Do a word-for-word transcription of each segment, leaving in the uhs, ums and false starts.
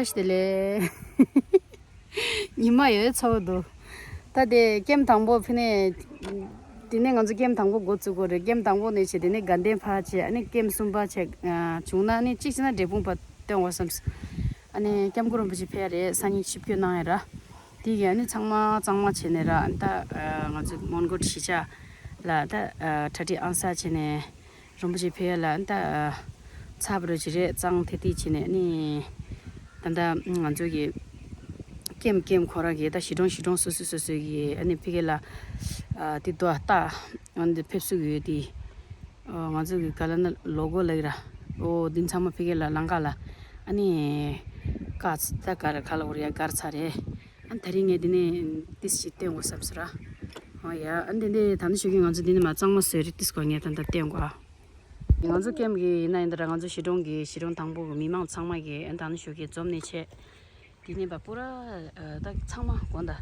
བཀྲ་ཤིས་བདེ་ལེགས། ཉི་མ་ཡོད་ཚོར་འདུག་ད་དེ་ཀེམ་དང་པོ་ཕི་ནས། དེ་ནས་ང་ཚོ་ཀེམ་དང་པོ་འགོ་བཙུགས་དགོས་རེད། ཀེམ་དང་པོ་ནས་བྱས་དེ་ནས་དགའ་ལྡན་ཕར་བྱས། ཨ་ནི་ཀེམ་གསུམ་པ་བྱས། ཨ། བྱུང་ན་ཨ་ནི་གཅིག་བྱས་ན་འབྲས་སྤུངས་པ་སྟོན་དགོས་བསམས། ཨ་ནི་སྐྱབས་མགོན་རིན་པོ་ཆེ་ཕེབས་རེད། སང་ཉིན་ཆིབས་བསྐྱོད་གནང་ཡ་ར། དེ་གི་ཨ་ནི་ཚང་མ་གཙང་མ་བྱས་ནས་ར། ཨ་ནི་ད་ང་ཚོ་མོན་གྷོ་གཞིས་ཆགས་ལ་ད་གྲ་སྒྲིག་ཨང་གསར་བྱས་ནས། རིན་པོ་ཆེ་ཕེབས་ཡ་ལ་ད་ཚར་བ་རེད་ཅིག་རེད། གཙང་ཐིག་ཐིག་བྱས་ནས་ནི། ད་ལྟ་ང་ཚོ་གི་ཀེམ་ཀེམ་ཁོ་རང་གི་ད་གཞིས་གྲོང་གཞིས་གྲོང་སོ་སོ་སོ་སོའི་གི་ཨ་ནི་ཕ་གི་ལ། ཨ། དེ་དོ་ལྟ། ཨ་ནི་ཕེབས་བསུ་ཡོད་དེ། ཨ། ང་ཚོ་གི་ག་ལ་ན་ལོ་གོ་ལ་ཡི་ར། ཨོ་འདི་ཚང་མ་ཕ་གི་ལ་ལང་ཀ་ལ། ཨ་ནི་ཀ་ད་ག་ར་ག་ལ་འོ་ར་ཡ་གར་ཚར་རེད། ཨ་ནི་ད་རིང་ངས་འདི་ནས་ཏིས་ཞིག་བསྟན་དགོས་བསམ་སོང་ར། ཨོ་ཡ། ཨ་ནི་འདི་ནས་ད་ནི་ཞུ་གི་ང་ཚོ་འདི་ནས་མ་གཙང་མ་བཟོས་རེད། ཏིས་གོ་ངས་ད་ལྟ་བསྟན་དགོས། ང་ཚོ་ཀེམ་གི་ཡིན་ན་ཡིན་ད་ར། ང་ཚོ་གཞིས་གྲོང་གི་གཞིས་གྲོང་དང་པོ་གི་མི་མང་ཚང་མ་གི་ཨ་ནི་ད་ནི་ཞུ་གི་འཛོམས་ནས་བྱས། དེ་ནས་པ་པུ་ར། ཨ། ད་ཚང་མ་དགོན་ད།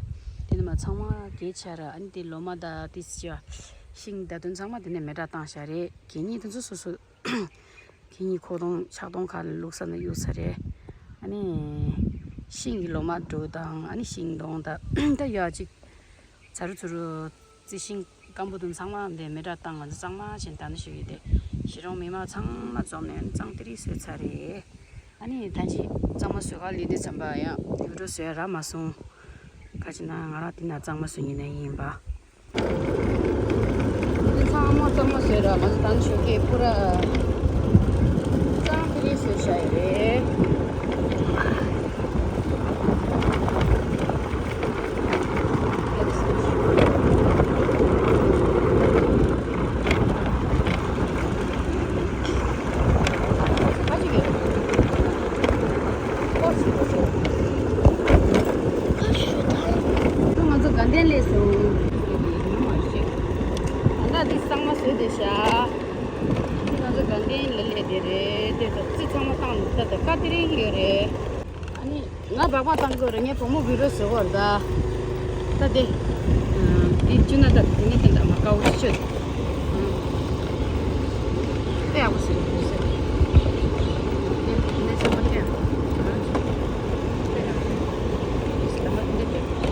དེ་ནས་མ་ཚང་མ་གས་ཆ་ར། ཨ་ནི་དེ་ལོ་མ་ད་ཏིས་ཅི་བ། ཤིང་ད་དུང་ཚང་མ་དེ་ནས་མེ་སྲེག་བཏང་བཞག་རེད། གད་སྙིགས་དེ་ཚོ་སོ་སོ། གད་སྙིགས་ཁོག་སྟོང་ཆག་སྟོང་ཁ་ལ་བླུགས་ས་ན་གཡུག་ས་རེད། ཨ་ནི་ཤིང་གི་ལོ་མ་འབྲུ་དང་ཨ་ནི་ཤིང་སྡོང་དང་ད་ཡ་གཅིག་ཚ་རུ་ཚུ་རུ་རྩི་ཤིང་སྐམ་པོ་དང་ཚང་མ་འདི་མེ་སྲེག་བཏང་། ང་ཚོ་གཙང་མ་བྱས་ནས་ད་ནི་ཞུ་གི་དེ་གཞིས་གྲོང་མི་མང་ཚང་མ་འཛོམས་ནས་གཙང་ཏི་རི་བཟོས་ཚར་རེད། ཨ་ནི་ད་ཅི་གཙང་མ་བཟོས་ག་ལི་དེ་ཚན་པ་ཡང་ཡུ་རོ་བཟོས་ར་མ་སོང་། ག་ཅི་ན་ང་རང་དེ་ན་གཙང་མ་བཟོས་ཉིན་ནས་ཡིན་པ། འདི་ཚང་མ་གཙང་མ་བཟོས་ར། ང་ཚོ་ད་ནི་ཞོགས་ཀས་པུ་ར་གཙང་ཏི་རི་བཟོས་བཞག་ཡོད་རེད། ང་ཚོ་དགའ་ལྡན་སླེབས་སོང་། ད་ལྟ་འདི་གཙང་མ་བཟོས་བསྡད་ཤག་ང་ཚོ་དགའ་ལྡན་ལ་སླེབས་བསྡད་རེད། དེ་ད་རྩི་ཚང་མ་བཏང་འདུག་ད་ད་ཀ་ཏི་རིང་ཡོད་རེད། ཨ་ནི་ང་སྦག་སྦག་བཏང་དགོས་རེད། ངའི་བུ་མོ་བི་རོ་བཟོ་དགོས་རེད་ད། ད་དེ། དེ་བཅུ་ན་ད་དེ་ནས་དེ་འདྲ་མ་དཀའ་བོ་ཤོད། དཔེ་ཡག་པོ་ཟེར་གི་འདུག་ཟེར། དེ་དེ་ནས་ཆེན་པོ་སྟེ། དཔེ་ཡག་པོ་ཟེར། ད་མ་དེ་འདྲ་བྱས།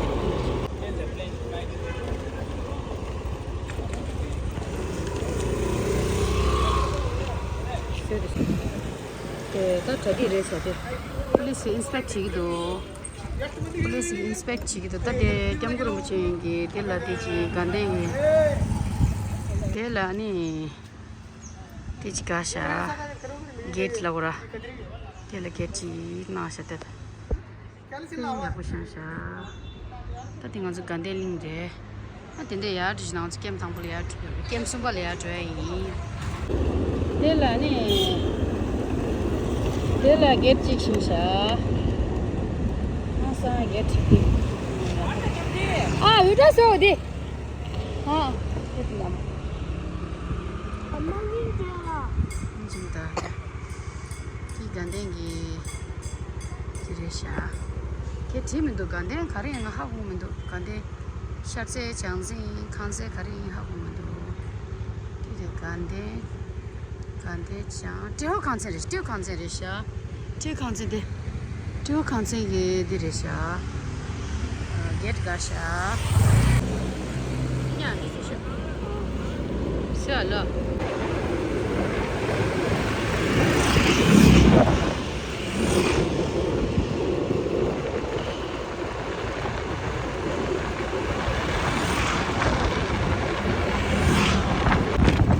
དེ་ད་གྲ་སྒྲིག་རེད་བྱ་དེ། པུ་ལི་སི་ཨིན་སི་པེག་བྱེད་ཀྱི་འདུག་པུ་ལི་སི་ཨིན་སི་པེག་བྱེད་ཀྱི་འདུག་ད་དེ་སྐྱབས་མགོན་རིན་པོ་ཆེ་གི་དེ་ལ་དེ་ཅི་དགའ་ལྡན་གི་དེ་ལ་ནི་དེ་ཅི་ག་ཤ་གེ་ཊི་ལ་འོ་ར། དེ་ལ་གེ་ཊི་ཅི་གནང་ཤ་དེ་ད། ཡག་པོ་བཞེངས་ཤག་ད་དེ་ང་ཚོ་དགའ་ལྡན་གླིང་རེད། ཨ་དེ་འདྲ་ཡར་འགྲོ་ཞིག་ན་ང་ཚོ་ཀེམ་དང་པོ་ལ་ཡར་འགྲོ་ཡོད་རེད། ཀེམ་གསུམ་པ་ལ་ཡར་འགྲོ་ཡ་ཡིན། དེ་ལ་ནི། དེ་ལ་གེ་ཊི་གཅིག་བཞེངས་ཤག་ཨ་སང་གེ་ཊི་གཅིག་ཨ་འུ་ཏྲ་སོ་དེ། ཨ་དེ་དེ་ལ། ཨ་མ་གིན་ཏེ་ལ། ཨིན་ཇིན་ད། དེ་དགའ་ལྡན་གྱི་དེ་རེད་ཤག་དེ་བྲིས་མི་འདུག་དགའ་ལྡན་ག་རེ་ཡིན་ང་ཧ་གོ་མི་འདུག་དགའ་ལྡན་ཤར་རྩེ་བྱང་རྩེ་ཡིན་ཁང་རྩེ་ག་རེ་ཡིན་ཧ་གོ་མི་འདུག་དེ་རེད་དགའ་ལྡན། དགའ་ལྡན་བྱང་ཏྲེ་ཧོར་ཁང་ཚན་རེད། ཏྲེ་ཧོར་ཁང་ཚན་རེད་ཤག་ཏྲེ་ཧོར་ཁང་ཚན་དེ། ཏྲེ་ཧོར་ཁང་ཚན་གྱི་འདི་རེད་ཤག་གེ་ཊི་ག་ཤག་ཉ་ནི་ཤག་ཤག་ལ།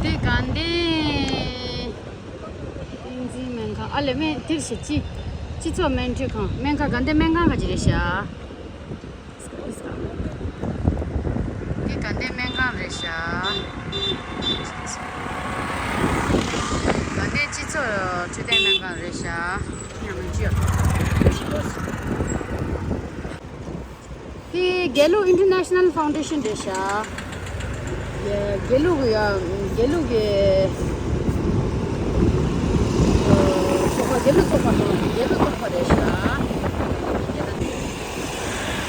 དེ་དགའ་ལྡན་བསྟན་འཛིན་སྨན་ཁང་ཨ་ལས་སྨན་དེར་ཞེ་ཅི། སྤྱི་ཚོགས་སྨན་བཅོས་ཁང་སྨན་ཁང་དགའ་ལྡན་སྨན་ཁང་ག་ཅི་རེད་ཤག་འདི་དགའ་ལྡན་སྨན་ཁང་རེད་ཤག་དགའ་ལྡན་སྤྱི་ཚོགས་འཕྲོད་བསྟེན་སྨན་ཁང་རེད་ཤག་ཡང་མི་འཇུ། འདི་དགེ་ལུགས་International Foundation་རེད་ཤག་དགེ་ལུགས་ཀྱི་ཡ་དགེ་ལུགས་ཀྱི་ཚོགས་པ་དགེ་ལུགས་ཚོགས་པ་དང་དགེ་ལུགས་ཚོགས་པ་རེད་ཤག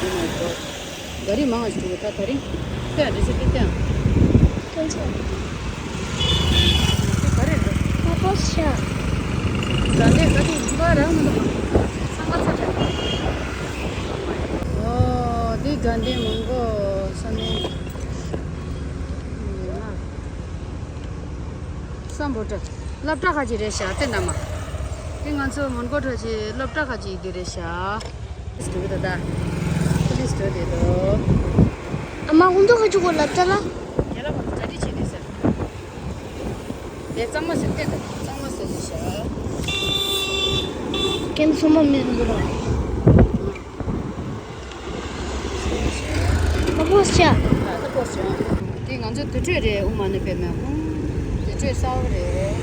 Oh my God. ག་རེ་མང་ཞིག་འགྲོ་གི་ད་དེ་རིང་། ལྟོས་ཨ་འདྲ་ཞིག་ལྟོས་ཨ། ལྟོས་ཨ། དེ་ག་རེ་རེད། ཁ་པོ་ཤ། ད་ལྟའི་ག་དེ་འཇིགས་པ་རང་མི་འདུག་ག་སང་ག་ཚ་དྲག་འདི་མོན་གྷོ་ས་གནས་སམ་བྷོ་ཊ་སློབ་གྲྭ་ཁ་ཅིག་རེད་ཤག་དེ་འདྲ་མ། དེ་ང་ཚོ་མོན་གྷོ་ཁྲོད་ཀྱི་སློབ་གྲྭ་ཁ་ཅིག་འདི་རེད་ཤག Police འགྲོ་གི་འདུག་ད། Police འགྲོ་བསྡད་འདུག་ཨ་མ་ཧུན་དུ་ཁ་ཅིག་གོ་སློབ་གྲྭ་ལ། ཡ་ལ་བ་གྲ་སྒྲིག་བྱེད་དུས་ཟེར། དེ་གཙང་མ་ཟེར་བལྟས་དང་གཙང་མ་ཟེར་ལས་བྱ། ཀེམ་སུ་མ་མི་འདུག་ར། ཨ་པོ་སི་ཆ། ཨ་ད་པོ་སི་ཆ། དེ་ང་ཚོ་དུར་ཁྲོད་རེད། དབུ་མ་ནི་དཔེ་མེད་ཧུང་། དུར་ཁྲོད་གསར་པ་རེད།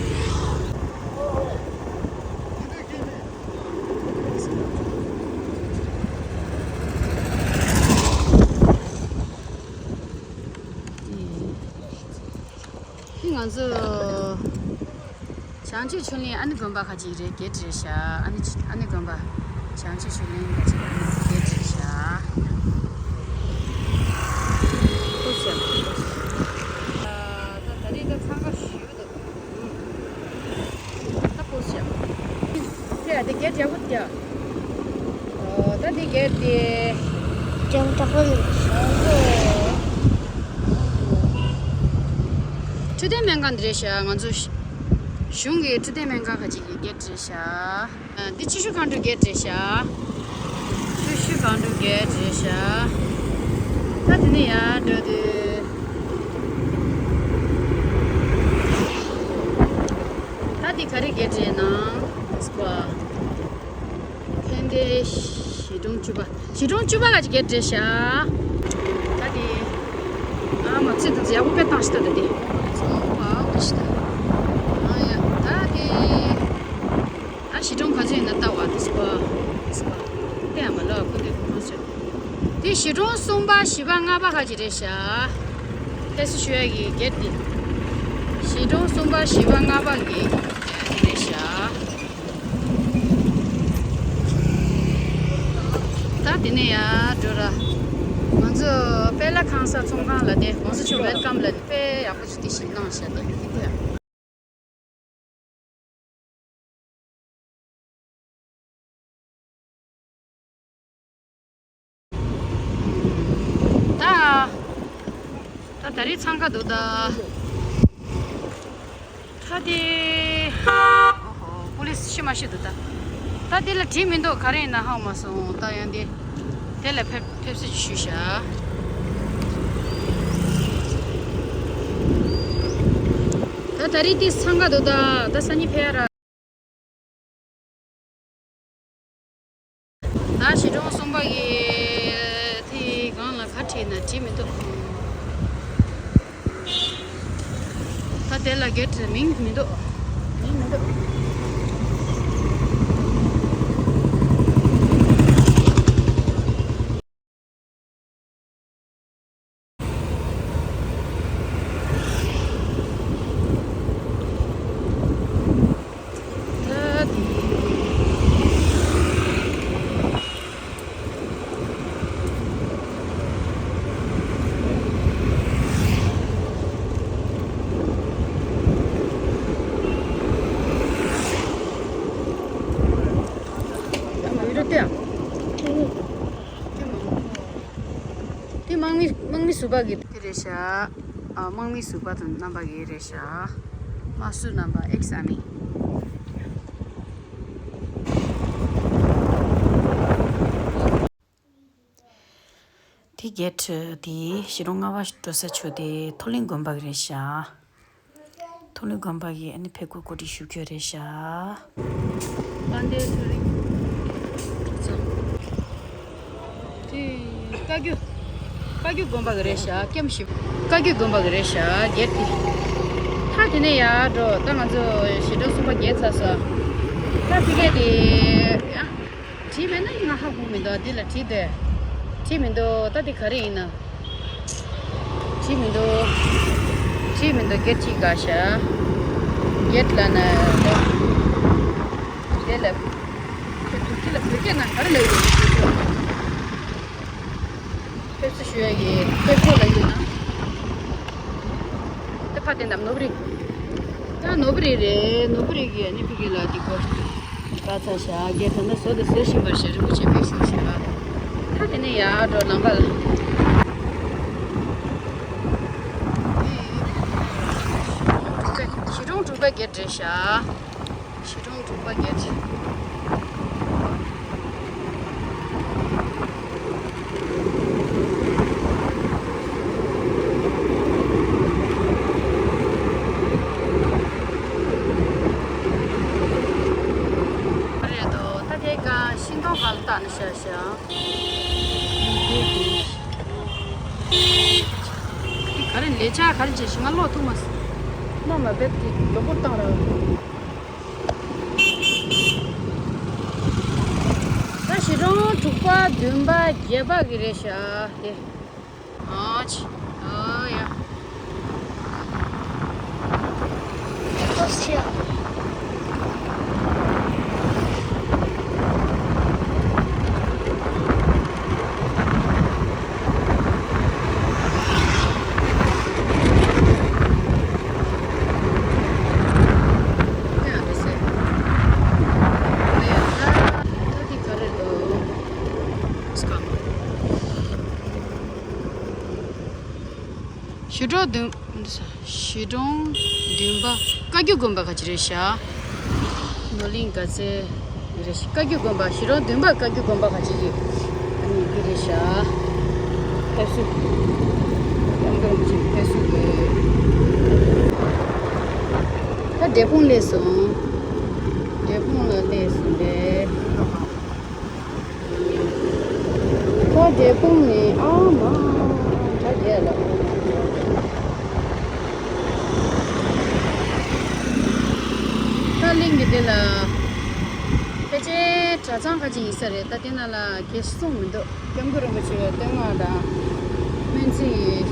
འདི་ང་ཚོ་བྱང་ཆུབ་ཆོས་གླིང་ཨ་ནི་དགོན་པ་ཁ་ཅིག་རེད། གེ་ཊི་རེད་ཤག་ཨ་ནི་ཨ་ནི་དགོན་པ། བྱང་ཆུབ་ཆོས་གླིང་ཁ་ཅིག་ཨ་ནི་གེ་ཊི་རེད་ཤག་ཨོ་ཤ། ད་ད་རེས་ད་འཚང་ཁ་ཞུ་འདུག་ད་པོ་སི་ཆ། ཡ་དེ་གེ་ཊི་ཡག་པོ་དེ། ཨོ་ད་དེ་གེ་ཊི་དེ། ཡང་དྲག་པོ་ཡོད། འཕྲོད་བསྟེན་སྨན་ཁང་འདི་རེད་ཤག་ང་ཚོ་གཞུང་གི་འཕྲོད་བསྟེན་སྨན་ཁང་ཁ་ཅིག་གི་གེ་ཊི་རེད་ཤག་འདི་ཆུ་ཤུར་སྒང་དྲུག་གེ་ཊི་རེད་ཤག་ཆུ་ཤུར་སྒང་དྲུག་གེ་ཊི་རེད་ཤག་ད་དེ་ནས་ཡར་འགྲོ་དུས། ད་འདི་ག་རེ་གེ་ཊི་རེད་ན། སྐོ། ཕན་བདེ་གཞིས་གྲོང་བཅུ་པ། གཞིས་གྲོང་བཅུ་པ་ག་ཅིག་གེ་ཊི་རེད་ཤག་ད་འདི། ཨ་མ་ཚེ་འདི་ཡག་པོ་དཔེ་བཏང་ཞིག་ད་ད་འདི། ཨ་ཡ་ད་འདི། ད་གཞིས་གྲོང་ག་ཚོད་ཡིན་ན་ལྟ་བ་དེ་སུ་བ། དེ་ཡང་མ་ལོ་ཁོ་དེ་ཁོ་ཚོད། དེ་གཞིས་གྲོང་གསུམ་པ་བཞི་པ་ལྔ་པ་ག་ཅིག་རེད་ཤག་ཕེབས་བསུ་ཞུ་ཡ་གི་གེ་ཊི་དེ། གཞིས་གྲོང་གསུམ་པ་བཞི་པ་ལྔ་པ་གི་གེ་ཊི་རེད་ཤག་ད་དེ་ནས་ཡར་འགྲོ་ར། ང་ཚོ་དཔལ་ལྷ་ཁང་གསར་ཚོང་ཁང་ལ་དེ་གོང་ས་མཆོག་ཝེལ་ཀམ་ལ་དཔེ་ཡག་པོ་ཅིག་དེ་ཞིག་གནང་བཞག་དེ་དེ་དེ། ད། ད་ད་རེས་འཚང་ཁ་འདུག་ད། ད་དེ། ཨོ་ཧོ། པུ་ལིས་ཤི་མ་ཤི་འདུག་ད། ད་དེ་ལ་བྲིས་མི་འདུག་ག་རེ་ཡིན་ན་ཧ་གོ་མ་སོང་། ད་ཡང་དེ། དེ་ལ་ཕེབས་ཕེབས་བསུ་ཞུས་ཤག་ད་ད་རེས་དེ་འཚང་ཁ་འདུག་ད། ད་སང་ཉིན་ཕེབས་ཡ་ར། ད་གཞིས་གྲོང་གསུམ་པ་གི་དེའི་སྒང་ལ་ག་བྲིས་ན་བྲིས་མི་འདུག་ད་དེ་ལ་གེ་ཊི་མིང་མི་འདུག་མིང་མི་འདུག་དེ་དམག་མི་དམག་མི་ཟུར་པ་གི་དེ་རེད་ཤག་ཨ། དམག་མི་ཟུར་པ་དང་རྣམ་པ་གི་རེད་ཤག་དམག་ཟུར་རྣམ་པ་ཨེགས་ཨར་མི། དེ་གེ་ཊི་དེ་གཞིས་གྲོང་ལྔ་པ་འགྲོ་ས་ཆོག་དེ་མཐོ་གླིང་དགོན་པ་གི་རེད་ཤག་མཐོ་གླིང་དགོན་པ་གི་ཨ་ནི་ཕེབས་སྒོ་གོ་སྒྲིག་ཞུ་རྒྱུ་རེད་ཤག་དཔལ་ལྡན་མཐོ་གླིང་གྲྭ་ཚང་། དེ་བཀའ་བརྒྱུད། བཀའ་བརྒྱུད་དགོན་པ་གི་རེད་ཤག་ཀེམ་བཞི་པ། བཀའ་བརྒྱུད་དགོན་པ་གི་རེད་ཤག་གེ་ཊི་དེ། ད་དེ་ནས་ཡར་འགྲོ། ད་ང་ཚོ་གཞིས་གྲོང་གསུམ་པ་བརྒལ་ཚར་སོང་། ད་དེ་གས་དེ། བྲིས་མེད་ན་ང་ཧ་གོ་མི་འདུག་འདི་ལ་བྲིས་དེ། བྲིས་མི་འདུག་ད་འདི་ག་རེ་ཡིན་ན། བྲིས་མི་འདུག་བྲིས་མི་འདུག་གེ་ཊི་གཅིག་འགག་ཤག་གེ་ཊི་ལ་ན་འདི་ལ། དེ་དུས་ལ་བོད་སྐད་ནང་ག་རེ་ལབ་ཡོད་རེད། ཕེབས་བསུ་ཞུ་ཡ་ཡིན། ཕེབས་སྒོ་ལབ་ཡོད་ན། དེ་ཕ་དེ་འདམ་ནོར་བུ་རི། ད་ནོར་བུ་རི་རེད། ནོར་བུ་རི་གི་ཨ་ནི་ཕ་གི་ལ་དེ་གོ། ག་ཚ་ཤག་གེ་ཊི་ད་ལྟ་བཟོ་དེ་བཟོ་བཞིན་པ་ཞིག་རིན་པོ་ཆེ་ཕེབས་བཞུགས་ཤག་ད་དེ་ནས་ ཡ་འགྲོ་ལམ་པ་ལ། གཞིས་གྲོང་དྲུག་པ་གེ་རེད་ཤག་གཞིས་གྲོང་དྲུག་པ་གེ་རེད། རེད་དོ། ད་དེ་ག་ཤིང་སྡོང་སྒང་ལ་བཏགས་ནས་བཞག་ཤག་འདི་ག་རེ་ལས་འཆར་ག་རེ་བྱེད་ཤི། ང་ཀློག་ཐུབ་མ་སོང་། ཀློག་མ་བེབ་དེ་མགྱོགས་པོ་བཏང་ར། ད་གཞིས་གྲོང་དྲུག་པ་བདུན་པ་བརྒྱད་པ་གི་རེད་ཤག་དེ། ཨོ་ཆི། ཨོ་ཡ། ཨོ་ཆི། གཞིས་གྲོང་བདུན། གཞིས་གྲོང་བདུན་པ་བཀའ་བརྒྱུད་དགོན་པ་ག་ཅི་རེད་ཤག་ནོར་གླིང་དགའ་ཚལ་རེད་ཤག་བཀའ་བརྒྱུད་དགོན་པ། གཞིས་གྲོང་བདུན་པ་བཀའ་བརྒྱུད་དགོན་པ་ག་ཅི་གི་ཨ་ནི་འདི་རེད་ཤག་ཕེབས་བསུ། སྐྱབས་མགོན་རིན་པོ་ཆེ་ཕེབས་བསུ་དགོས། ད་འབྲས་སྤུངས་སླེབས་སོང་། འབྲས་སྤུངས་ལ་སླེབས་སོང་རེད། ད་འབྲས་སྤུངས་ནས་ཨ་མ་ད་རྒྱལ་ལ། ད་གླིང་གི་དེ་ལ་ཕལ་ཆེར་གྲྭ་ཚང་ཁ་ཅིག་ཡིན་ས་རེད། ད་དེ་ན་ལ་གས་གསུངས་མི་འདུག་སྐྱབས་མགོན་རིན་པོ་ཆེ་བསྟོད་བསྔགས་དང་སྨོན་ཚིག་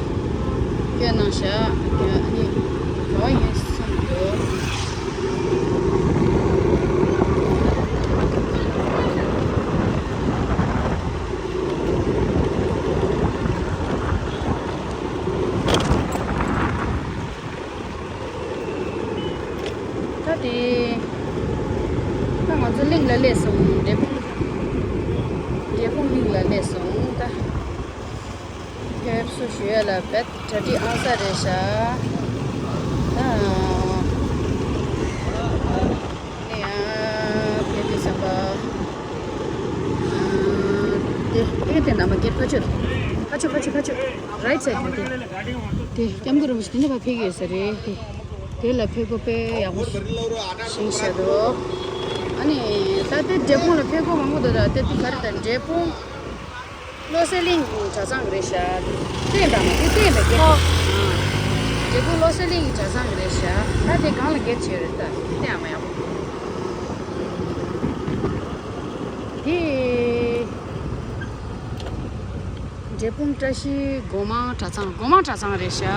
བསྐྱོན་གནང་ཤག་ཨ་ནི་ག་བ་ཡིན་གསུངས་མི་འདུག་ད་དེ། ད་ང་ཚོ་གླིང་ལ་སླེབས་སོང་། འབྲས་སྤུངས། འབྲས་སྤུངས་གླིང་ལ་སླེབས་སོང་ད། ཕེབས་བསུ་ཞུ་ཡ་ལ་བེད་གྲ་སྒྲིག་ཨང་ས་རེད་ཤག་ད། ནས་ཡང་ཕེབས་དུས་ཙམ་པ། དེ་ཨེ་དེ་ན་མ་གེ་ཕ་ཆོས། ཕ་ཆོས་ཕ་ཆོས་ཕ་ཆོས། རའིཊ་སའིཌ་དེ། དེ་སྐྱབས་མགོན་རིན་པོ་ཆེ་དེ་འདྲ་བ་ཕེབས་ཡོད་ས་རེད་དེ། དེ་ལ་ཕེབས་སྒོ་དཔེ་ཡག་པོ་ཞིག་བཞག་འདུག་ཨ་ནི་ད་ལྟའི་འབྲས་སྤུངས་ལ་ཕེབས་སྒོ་མང་པོ་འདུག་ད་ལྟའི་དེ་ག་རེ་ད་འབྲས་སྤུངས་བློ་གསལ་གླིང་གི་གྲྭ་ཚང་གི་རེད་ཤག་བསྟན་དང་མ་དེ་བསྟན་པའི་སྐད། འབྲས་སྤུངས་བློ་གསལ་གླིང་གི་གྲྭ་ཚང་གི་རེད་ཤག་ད་དེ་སྒང་ལ་སྒེར་བྱས་རེད་ད་བསྟན་ཡག་མ་ཡག་པོ། དེ། འབྲས་སྤུངས་བཀྲ་ཤིས་སྒོ་མང་གྲྭ་ཚང་། སྒོ་མང་གྲྭ་ཚང་རེད་ཤག་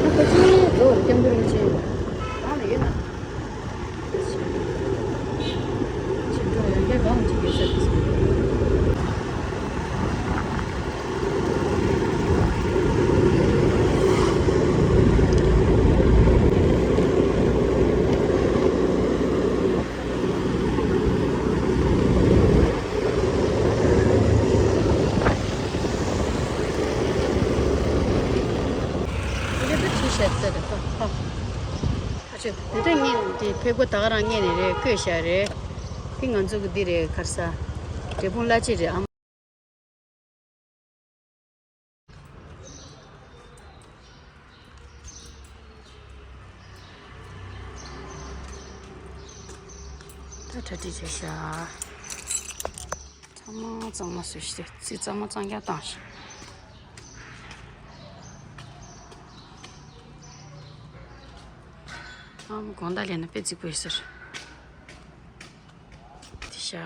ད་ཁ་ཆེའི་འགྲོ་བར་སྐྱབས་མགོན་རིན་པོ་ཆེ་གང་ལ་ཡོད་ན། ཆེ་འགྲོ་ཡང་བསྐྱར་གང་ཅིག་ཡོད་ས་དེ་ཚོ། དེ་ག་ད་ཆེ་ཤ་ཚ་རེད་ཧ་ཧ། ཨ་ཅེ་དེ་ད་ངས་དེ་ཕེབས་སྒོ་ད་ག་རང་ངས་ནས་རེད་བཀོད་བཞག་རེད། དེ་ང་ཚོ་གི་འདི་རེད་ག་རེ་ཟ། འབྲས་སྤུངས་བླ་སྤྱི་རེད་ཨ། ད་གྲ་སྒྲིག་བྱས་ཤག་ཚང་མ་གཙང་མ་བཟོས་ཤག་ཚིག་གཙང་མ་གཙང་རྐྱང་བཏང་ཤག་ཨ་མ་དགོང་དག་ལས་ན་དཔེ་རྫིག་པོ་ཡོད་ཟེར། དེ་ཤག་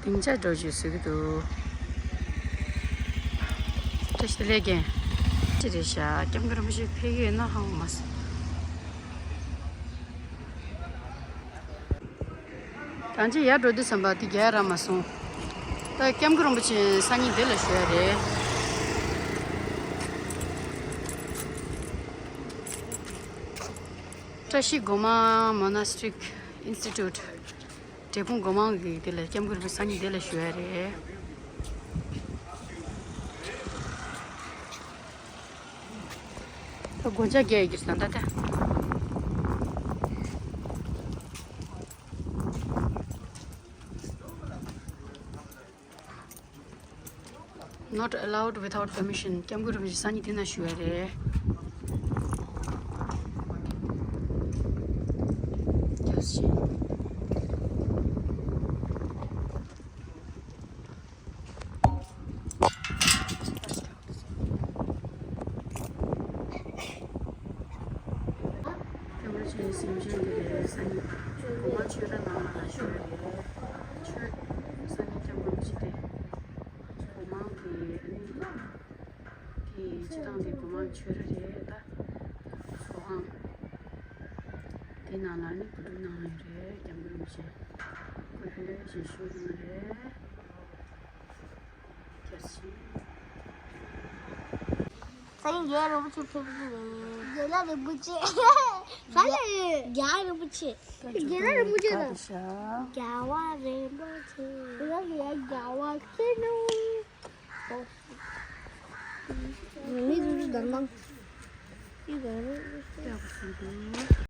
སྡིངས་ཆ་འགྲོ་རྒྱུ་བཟོ་གི་འདུག་བཀྲ་ཤིས་བདེ་ལེགས་རྒན། ཅི་རེད་ཤག་སྐྱབས་མགོན་རིན་པོ་ཆེ་ཕེབས་ཀྱི་ཡོད་ན་ཧ་གོ་མ་སོང་། ད་ཅི་ཡར་འགྲོ་དུས་ཙམ་པ་དེ་རྒྱག་རག་མ་སོང་། ད་སྐྱབས་མགོན་རིན་པོ་ཆེ་སང་ཉིན་འདི་ལ་བཞུགས་ཡ་རེད། བཀྲ་ཤིས་སྒོ་མང་Monastic Institute། འབྲས་སྤུངས་སྒོ་མང་གི་དེ་ལ་སྐྱབས་མགོན་རིན་པོ་ཆེ་སང་ཉིན་དེ་ལ་བཞུགས་ཡ་རེད། ད་སྒོ་ལྕགས་རྒྱག་གི་ཟེར་ད་ལྟ། Not allowed without permission. སྐྱབས་མགོན་རིན་པོ་ཆེ་སང་ཉིན་དེ་ན་བཞུགས་ཡ་རེད། སྐྱབས་མགོན་རིན་པོ་ཆེ་གཟིམ་ཆུང་དེ་རེད། སང་ཉིན་སྒོ་མང་ཆོས་ར་ནང་ལ་བཞུགས་ཡ་རེད། ཆོས་སང་ཉིན་སྐྱབས་མགོན་རིན་པོ་ཆེ་དེ་སྒོ་མང་གི་དེ་སྤྱི་བཏང་དེ་སྒོ་མང་ཆོས་ར་རེད་ད། ཚོགས་ཁང་དེ་ནང་ལ་ནི་བུ་ཕྲུག་ནང་ཡོད་རེད། སྐྱབས་མགོན་རིན་པོ་ཆེ་སྐུ་ལྷོད་ལྷོད་བཞུགས་ཡོད་རེད། བཀྲ་ཤིས། སང་ཉིན་རྒྱལ་བ་རིན་པོ་ཆེ་ཕེབས་ཀྱི་རེད། རྒྱལ་བ་རིན་པོ་ཆེ། ག་ལ་རེད། རྒྱལ་བ་རིན་པོ་ཆེ། རྒྱལ་བ་རིན་པོ་ཆེ་དང་། རྒྱལ་བ་རིན་པོ་ཆེ། རྒྱལ་བ་ཁྱེད་ནོ། མི་ཚོ་ཚོ་དང་དང་།